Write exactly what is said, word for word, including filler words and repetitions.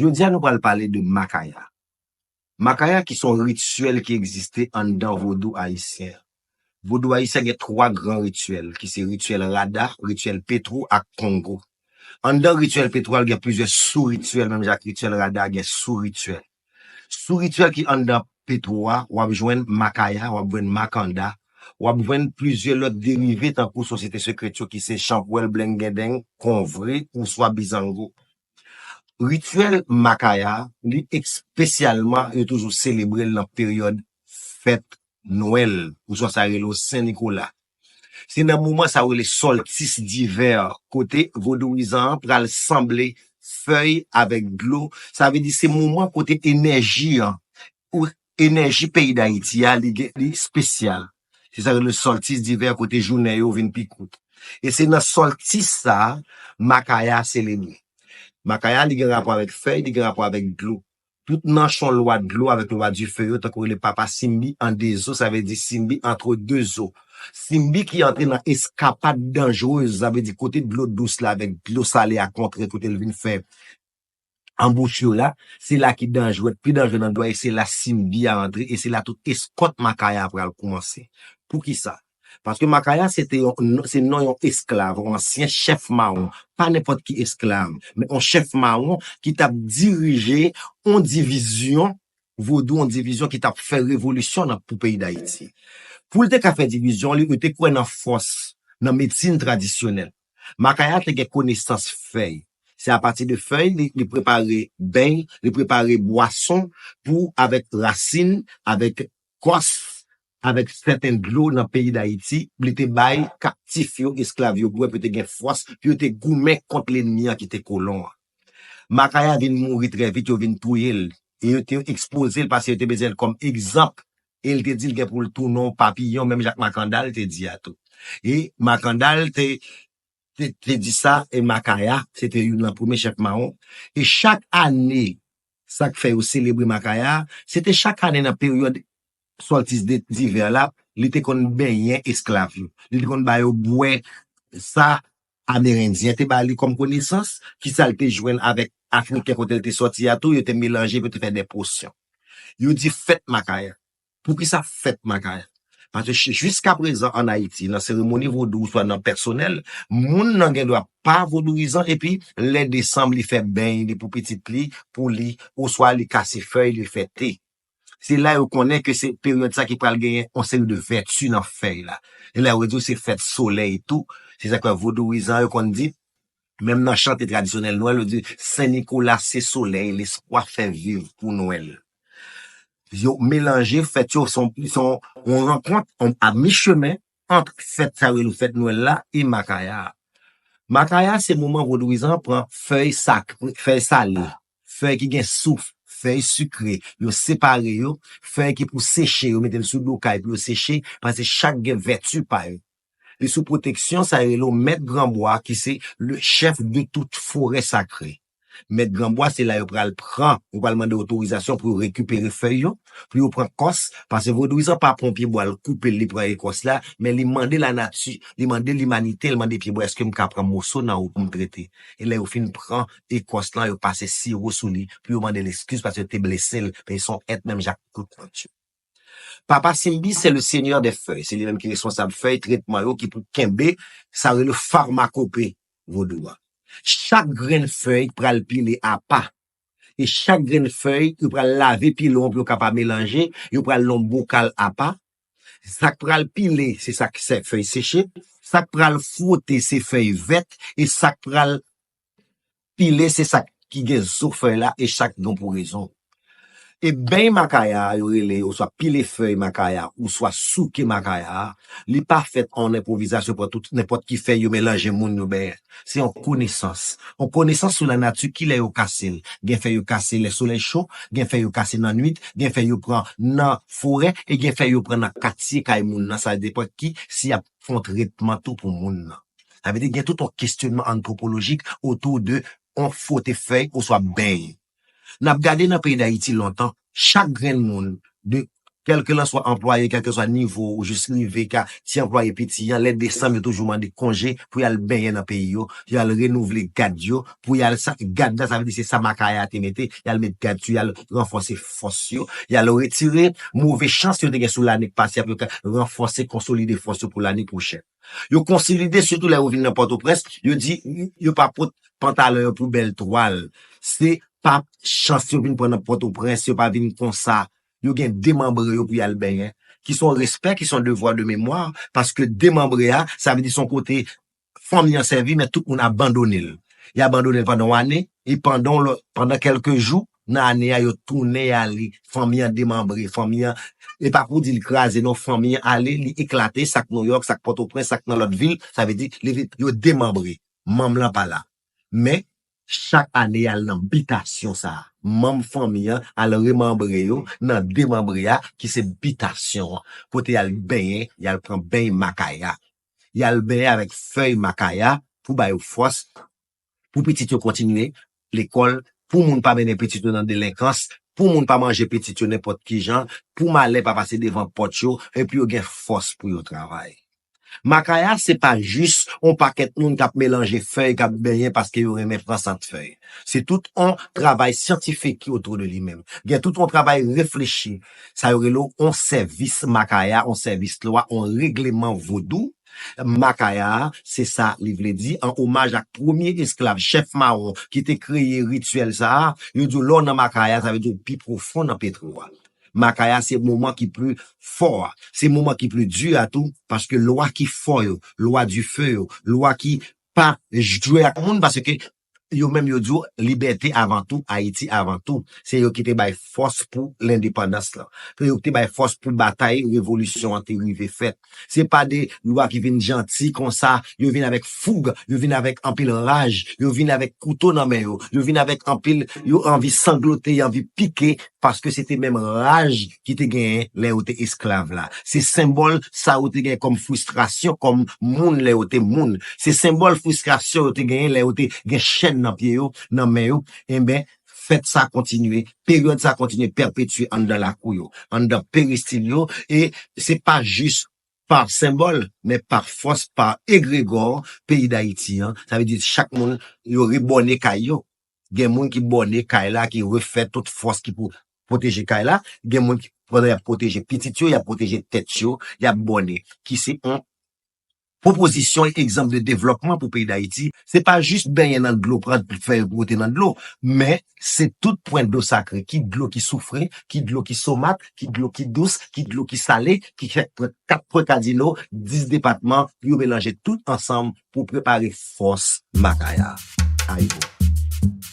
Jodi a nou pral pale de makaya. Makaya ki se yon rityèl ki egziste anndan vodou ayisyen. Vodou ayisyen gen twa gran rityèl, ki se rityèl Rada, rityèl Petwo ak Kongo. Anndan rityèl Petwo a, gen plizyè sou-rityèl, menm jan ak rityèl Rada a gen sou-rityèl. Sou-rityèl ki anndan Petwo a, w ap jwenn makaya, w ap jwenn makanda, w ap jwenn plizyè lòt derive tankou sosyete sekrè yo ki se chanpwèl, blengedeng, konvre, oswa bizango. Rityèl makaya, li espesyalman, yo toujou selebre l nan peryòd fèt Nwèl, oswa sa yo rele Sen Nikola. Se nan moman sa yo rele solstice d'hiver, kote vodouyizan an pral sanble fèy avèk dlo. Sa vle di se moman kote enèji an, ou enèji peyi Dayiti a, li, gen- li espesyal. Se sa yo rele solstice d'hiver, kote jounen yo vin pi kout. E se nan solstice sa a, makaya selebre. Makaya, li gen rapò avèk fèy, li gen rapò avèk dlo. Tout nanchon lwa dlo avèk lwa dife yo, tankou rele papa Simbi an de zo, sa vle di Simbi antre de zo. Simbi ki antre nan eskapad danjrez, sa vle di kote dlo dous la avèk dlo sale a kontre, kote l vin fè anbouch yo la, se la ki danjre, pi danjre nan dlo a, e se la Simbi a antre, e se la tout eskòt makaya a pral koumanse. Poukisa? Paske makaya se te yon, se non yon esklav, yon ansyen chèf mawon. Pa nenpòt ki esklav, men yon chèf mawon ki t ap dirije yon divizyon vodou, yon divizyon ki t ap fè revolisyon nan, pou peyi Dayiti. Pou l te ka fè divizyon li, yo te kwè nan fòs, nan medsin tradisyonèl. Makaya te gen konesans fèy. Se apati de fèy, li, li prepare beny, li prepare bwason pou, avèk rasin, avèk kòs, avèk sèten dlo nan peyi Dayiti, li te bay kaptif yo, esklav yo bwè pou yo te gen fòs, pou yo te goumen kont lènmi an ki te kolon an. Makaya vin mouri trè vit, yo vin touye l. E yo te ekspoze l paske yo te bezwen l kòm egzanp. E l te di l gen pou l tounen yon papiyon, menm jan ak Makandal te di a tou. E Makandal te, te, te di sa, e Makaya, se te youn nan premye chèf mawon. E chak ane, sa k fè yo selebre Makaya, se te chak ane nan peryòd solstice de, d'hiver la, li te konn benyen esklav yo. Li te konn ba yo bwè sa Amerendyen te ba li kòm konesans, ki sa l te jwenn avèk Afriken kote l te sòti a tou, yo te melanje pou te fè de posyon. Yo di fèt Makaya. Poukisa fèt Makaya? Paske ch- jiska prezan ann Ayiti, nan seremoni vodou, swa nan pèsonèl, moun nan gen dwa pa vodouyizan, epi lè desanm, li fè beny li pou pitit li, pou li, oswa li kase fèy, li fè te. Se la yo konnen ke se peryòd sa ki pral genyen yon seri de vèti nan fèy la. E la yo di w se fèt solèy tou. Se sa k fè vodouyizan yo konn di, menm nan chante tradisyonèl Nwèl, yo di Sen Nikola se solèy, lespwa fè viv pou Nwèl. Yo melanje fèt yo, se yon, se yon, yon rankont, yon, a michemen ant fèt sa yo rele fèt Nwèl la e Makaya a. Makaya se moman vodouyizan pran fèy sakre, fèy sale, fèy ki gen souf, fèy sikre, yo separe yo, fèy ki pou seche, yo mete l sou do kay pou yo seche, paske chak gen vèti pa yo. Li sou pwoteksyon sa yo rele mèt granbwa ki se le chèf de tout forè sakre. Mèt granbwa se la yo pral pran, yo pral mande otorizasyon pou yo rekipere fèy yo, pou yo pran kòs, paske vodouyizan pa pran pye bwa l koupe l, li pran ekòs la, men li mande lanati, li mande limanite, li mande pye bwa, èske m ka pran moso nan ou pou m trete? E lè yo fin pran ekòs lan, yo pase siwo sou li, pou yo mande l eskiz paske yo te blese l, men se yon èt menm jan ak tout lòt yo. Papa Simbi se le seigneur des fèy, se li menm ki responsab fèy, tretman yo, ki pou kenbe, sa rele farmakope vodou a. Chak grenn fèy pral pile apa. E chak grenn fèy, yo pral lave pilon pou yo ka pa melanje, yo pral nan bokal apa. Sa k pral pile, se sa k se fèy seche. Sa k pral fwote, se fèy vèt. E sa k pral pile, se sa ki gen zo fèy la, e chak gen pou rezon. E beny makaya, yo rele, oswa pile fèy makaya, oswa souke makaya, li pa fèt an enpwovizasyon, pran tout, nenpòt ki fèy yo melanje moun yo benyen. Se yon konesans. Yon konesans sou lanati, kilè yo kase l. Gen fèy yo kase lè solèy cho, gen fèy yo kase nan nwit, gen fèy yo pran nan forè, e gen fèy yo pran nan katye kay moun nan. Sa depann ki, si y ap fè yon tretman tou pou moun nan. Sa vle di gen tout yon kesyonman antwopolojik otou de yon fwote fèy oswa beny. N ap gade nan peyi Dayiti lontan, chak grenn moun de kèlkelanswa anplwaye, kèlkeswa nivo ou jis rive ka, ti anplwaye piti an, lè desanm yo toujou mande konje pou y al benyen nan peyi yo, y al renouvle gad yo, pou y al sa, gad la, sa vle di se sa Makaya te mete, y al met gad sou, y al ranfòse fòs yo, y al retire move chans yo te gen sou lane k pase a pou yo ka ranfòse, konsolide fòs yo pou lane pwochèn. Yo konsolide sitou lè yo vin nan Pòtoprens, yo di yo pa pot pantalon yo pou bèl twal. Se pa chans yo vin pran nan Pòtoprens, yo pa vin konsa. Yo gen demanbre yo pou y al benyen, ki se yon respè, ki se yon devwa de memwa, paske demanbre a, sa vle di se yon kote fanmi an sèvi, men tout moun abandone l. Y abandone l pandan yon ane, e pandan yon lòt, pandan kèlke jou nan ane a, yo tounen y ale. Fanmi an demanbre, fanmi an, e pa pou di l kraze, non, fanmi an ale, li eklate, sa k Nouyòk, sa k Pòtoprens, sa k nan lòt vil, sa vle di, li, yo demanbre. Manm lan pa la. Men, chak ane, y al nan bitasyon sa a. Manm fanmi an al remanbre yo nan demanbre a, ki se bitasyon an. Kote y al benyen, y al pran beny Makaya. Y al benyen avèk fèy Makaya pou ba yo fòs, pou pitit yo kontinye lekòl, pou moun pa mennen pitit yo nan delenkans, pou moun pa manje pitit yo nenpòt ki jan, pou malè pa pase devan pòt yo, epi yo gen fòs pou yo travay. Makaya se pa jis yon pakèt moun k ap melanje fèy, k ap benyen paske yo renmen pran sant fèy. Se tout yon travay syantifik ki otou de li menm. Gen tout yon travay reflechi. Sa yo rele yon sèvis Makaya, yon sèvis lwa, yon regleman vodou. Makaya, se sa li vle di, an omaj ak premye esklav, chèf mawon, ki te kreye rityèl sa a, yo di w lè w nan Makaya, sa vle di w pi pwofon nan petwo a. Makaya se moman ki pli fò a, se moman ki pli di a tou, paske lwa ki fò yo, lwa dife yo, lwa ki pa jwe ak moun, paske yo menm yo di w libète avan tou, Ayiti avan tou. Se yo ki te bay fòs pou lendepandans lan. Se yo ki te bay fòs pou batay revolisyon an te rive fèt. Se pa de lwa ki vin janti konsa, yo vin avèk foug, yo vin avèk anpil raj, yo vin avèk kouto nan men yo, yo vin avèk anpil, yo anvi sanglote, yo anvi pike, paske se te menm raj ki te genyen lè yo te esklav la. Se senbòl sa yo te genyen kòm fristrasyon, kòm moun lè yo te moun. Se senbòl fristrasyon yo te genyen lè yo te gen chèn nan pye yo, nan men yo. Enben, fèt sa kontinye, peryòd sa kontinye pèpetye anndan lakou yo, anndan peristil yo, e se pa jis pa senbòl, men pa fòs, pa egregò peyi Dayiti an. Sa vle di chak moun, yo rebòne kay yo. Gen moun ki bòne kay la, ki refè tout fòs ki pou pwoteje kay la. Gen moun ki, pandan y ap pwoteje pitit yo, y ap pwoteje tèt yo, y ap bòne. Ki se yon pwopozisyon e egzanp de devlòpman pou peyi Dayiti. Se pa jis benyen nan dlo, pran fèy bwote nan dlo, men se tout pwen dlo sakre, ki dlo ki soufre, ki dlo ki somat, ki dlo ki dous, ki dlo ki sale, ki fèt pran kat pwen kadino, dis depatman, pou yo melanje tout ansanm pou prepare fòs Makaya. Ayibo.